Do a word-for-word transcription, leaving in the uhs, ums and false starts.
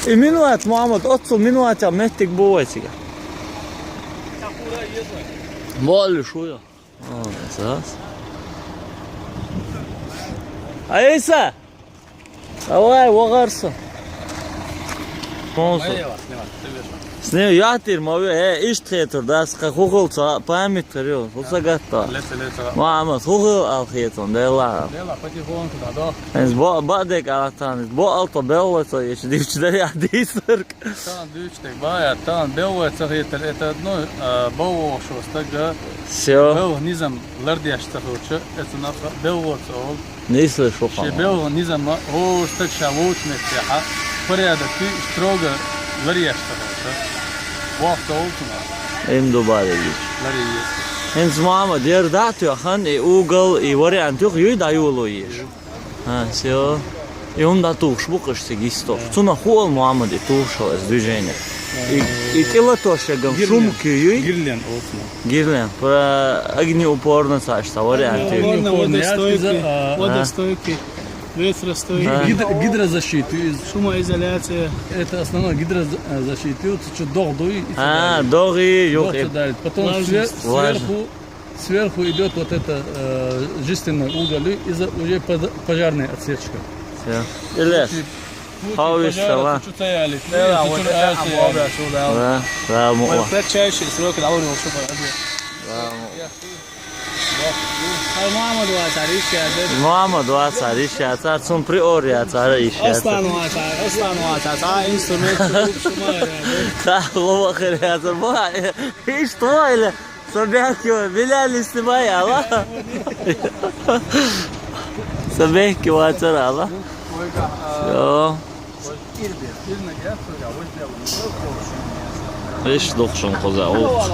И минвац, Мухьаммад, оццул минваца меттиг бу вай цига. Боли шуя. О, эсас. Айса! Давай, вагъарса. Монсо. Снег ятир ма ви, э, ишт хетур, дас ка хухул ца память карио, хуса гатта. Леца, леца. Ма ама хухул ал хетун, дела. Дела, потихоньку, да, да. Эс бо, ба дек алатан, бо алто белла ца, еш дивч даря дисерк. Тан дучтек бая, тан белла ца хетер, это, ну, а, бо шо стага. Всё. Бо низам лардяш ца хоча, это на белла ца ол. Нийсле шуха. Ши белгъа низама, о, стаг ша вовчмет яха. Порядок ты строго ларияш тахалта. Вахта олтуна. Им дубаре гич. Ларияш. Хинц мама дер дату хан и угол и вариант юх юй да юлу еш. А, всё. И ум да тух шбук иште гисто. Цуна хуол Мухаммад и тух шо из движение. И, и кила то шагам шум кюй. Гирлен олтуна. Гирлен. Про огнеупорно саш та вариант. Огнеупорно, водостойкий, а, водостойкий, ветростойкий. Гидро-, гидрозащиту из-, шумоизоляция. Это основное гидрозащиту, вот что дох дуй. А, дох и юг. Потом влажность. Сверху, сверху идёт вот это, э, жестяной уголь, и за-, уже пожа-, пожарная отсечка. Всё. Или Хавиш сала. Да, да, мула. Кратчайшие сроки довольно шуба. Ай, мама два царишка, да? Мама два царишка, цар цун приор я царишка. Аслан ва цар, аслан ва цар, цар инструмент шуба, шуба, да? Та лова херя, цар ба. И что, или? Собяки, Беляли снимай, ала? Собяки, вацар, ала? Всё. Иш духшун хоза, о.